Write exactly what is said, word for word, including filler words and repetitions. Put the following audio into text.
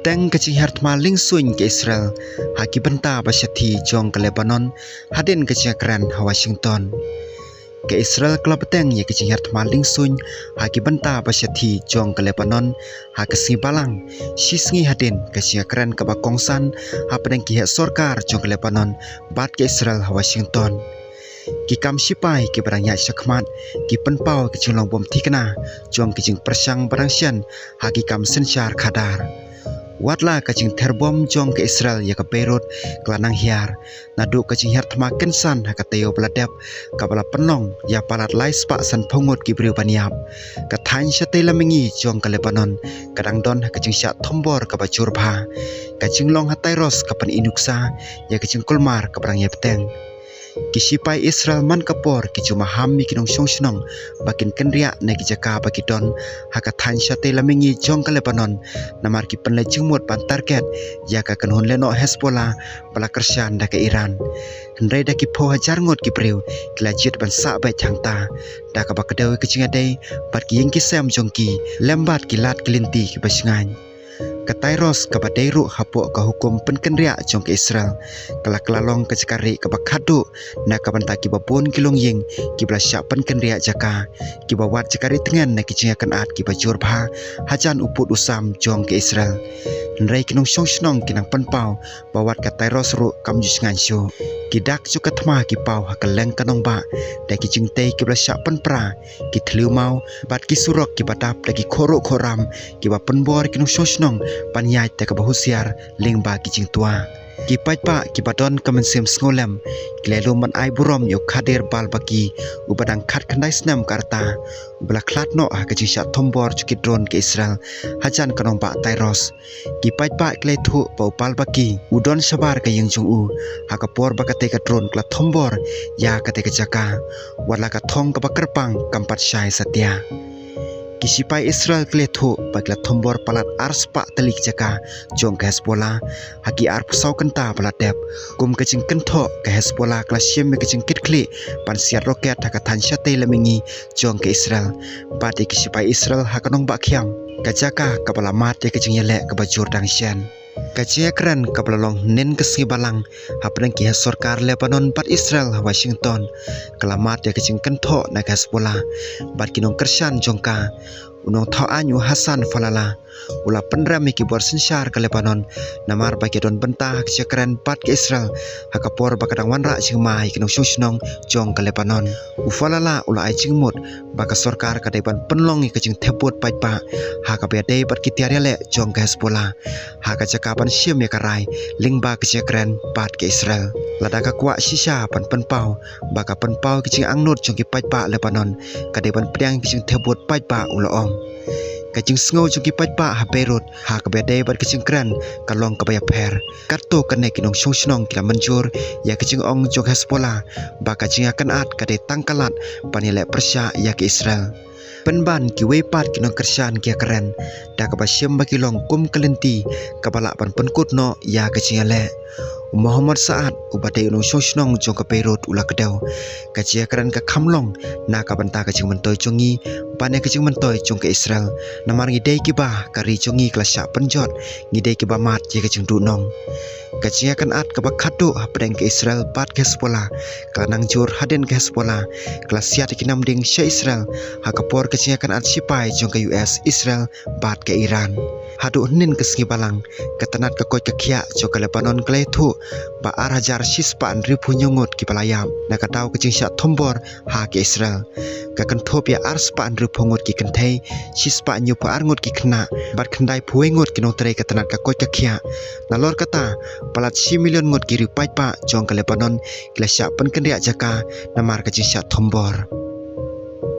Teng ka jinghiar thma liengsuiñ ka Israel ha ki bynta ba shathie jong ka Lebanon, hadien ka jingkren ha Washington. Ka Israel ka la bteng ïa ka jinghiar thma liengsuiñ ha ki bynta ba shathie jong ka Lebanon ha ka sngi Balang, shi sngi hadien ka jingkren kaba kongsan hapdeng ki heh sorkar jong ka Lebanon bad ka Israel ha Washington. Ki kam sipai kiba dang ïaid shakhmat ki pynpaw ka jinglong bym thikna jong ka jingpyrshang ba dang shen ha ki kam synshar khadar. Watla ka jingther bom jong ka Israel ïa ka Beirut ka la nang hiar, naduh ka jinghiar thma kynsan ha ka taïew ba la dep, kaba la pynlong ïa palat lai spah sanphew ngut ki briew ban ïap. Ka thaiñ shatei lam mihngi jong ka Lebanon ka dang don ha ka jingshah thombor kaba jur bha. Ka jinglong ha Tyros ka pyni nuksa ïa ka jingkulmar kaba dang ïa bteng. Ki sipai Israel man ka por ki ju maham ïa ki nongshong shnong ba kin kynriah na ki jaka ba ki don ha ka thaiñ shatei lam mihngi jong ka Lebanon, namar ki pynleit jingmut ban target ïa ka kynhun lehnoh Hezbollah ba la kyrshan da ka Iran. Hynrei da ki phew hajar ngut ki briew ki la jied ban sah beit hangta, da kaba kdew ïa ka jingïadei bad ki ïing ki sem jong ki lem bad ki lad ki lynti kiba shngaiñ. Ka Tyros kaba dei ruh hapoh ka hukum pynkynriah jong ka Israel, ka la kylla long ka jaka rieh kaba khatduh na ka bynta kiba bun ki longïing kiba la shah pynkynriah jaka, kiba wad jaka rieh tngen na ki jingïakynad kiba jur bha hajan u pud u sam jong ka Israel. Hynrei ki nongshong shnong ki nang pynpaw ba wat ka Tyros ruh kam ju shngaiñ shuh. Ki dak jong ka thma ki paw ha kylleng ka nongbah da ki jingtei kiba la shah pynpra, ki thliew maw bad ki surok kiba dap da ki khohruh khohram kiba pynbor ïa ki nongshong shnong ban ïaid da kaba husiar lyngba ki jingtwa. Ki paidbah kiba don ka mynsiem sngewlem ki la ïalum ban ai burom ïa u Khadir Balbaki, uba dang khatkhyndai snem ka rta, uba la khlad noh ha ka jingshah thombor jong ki drone ka Israel hajan ka nongbah Tyros. Ki paidbah ki la ïathuh ba u Balbaki u don shabar ka ïing jong u ha ka por ba katei ka drone ka la thombor ïa katei ka jaka, watla ka thong kaba kyrpang kam pat shai satia. Ki sipai Israel ki la ïathuh ba ki la thombor palat ar spah tylli ki jaka jong ka Hezbollah ha ki arphew saw kynta ba la dep. Kum ka jingkynthoh, ka Hezbollah ka la shim ïa ka jingkitkhlieh ban siat roket ha ka thaiñ shatei lam mihngi jong ka Israel bad ïa ki sipai Israel ha ka nongbah khiam, ka jaka kaba la mad ïa ka jingïaleh kaba jur dang shen. Ka jingïakren kaba la long hynnin ka sngi Balang hapdeng ki heh sorkar Lebanon bad Israel ha Washington ka la mad ïa ka jingkynthoh na ka Hezbollah bad ki nongkyrshan jong ka. U nongthaw aiñ u Hassan Falala u la pynrem ïa ki bor synshar ka Lebanon namar ba ki don bynta ha ka jingïakren bad ka Israel ha ka por ba ka dang wanrah jingma ïa ki nongshong shnong jong ka Lebanon. U Falala u la ai jingmut ba ka sorkar ka dei ban pynlong ïa ka jingthep vote paidbah ha kaba ïadei bad ki tiar ïaleh jong ka Hezbollah ha ka jaka ban shim ïa ka rai lyngba ka jingïakren bad ka Israel. Lada ka kwah shisha ban pynpaw ba ka pynpaw ïa ka jingangnud jong ki paidbah Lebanon ka dei ban pdiang ïa ka jingthep vote paidbah, u la ong. Ka jingsngew jong ki paidbah ha Beirut ha kaba ïadei bad ka jingkren ka long kaba ïapher. Katto katne ki nongshong shnong ki la mynjur ïa ka jingong jong Hezbollah ba ka jingïakynad ka dei tang ka lad ban ïaleh pyrshah ïa ka Israel. Pynban kiwei pat ki nongkyrshan ki ïakren da kaba shim ba ki long kum ka lynti kaba lah ban pynkut noh ïa ka jingïaleh. U Mohammad Saad, uba dei u nongshong shnong jong ka Beirut, u la kdew: Ka jingïakren ka kham long na ka bynta ka jingmyntoi jong ngi bad ïa ka jingmyntoi jong ka Israel. Namar ngi dei kiba ka ri jong ngi ka la shah pynjot, ngi dei kiba mad ïa ka jingduhnong. Ka jingïakynad kaba khatduh hapdeng ka Israel bad ka Hezbollah ka la nang jur hadien ka Hezbollah ka la siat ïa ki namding sha Israel ha ka por ka jingïakynad sipai jong ka U S, Israel bad ka Iran. Haduh hynnin ka sngi Balang, ka tnat ka koit ka khiah jong ka Lebanon ka la ïathuh ba ar hajar shispah hynriewphew hynñiew ngut kiba la ïap na ka daw ka jingshah thombor ha ka Israel. Ka kynthup ïa ar spah hynriewphew ngut ki kynthei, shispah hynñiewphew ar ngut ki khynnah bad khyndaiphew wei ngut ki nongtrei ka tnat ka koit ka khiah. Nalor kata, palat shi million ngut ki riew paidbah jong ka Lebanon ki la shah pynkynriah jaka namar ka jingshah thombor.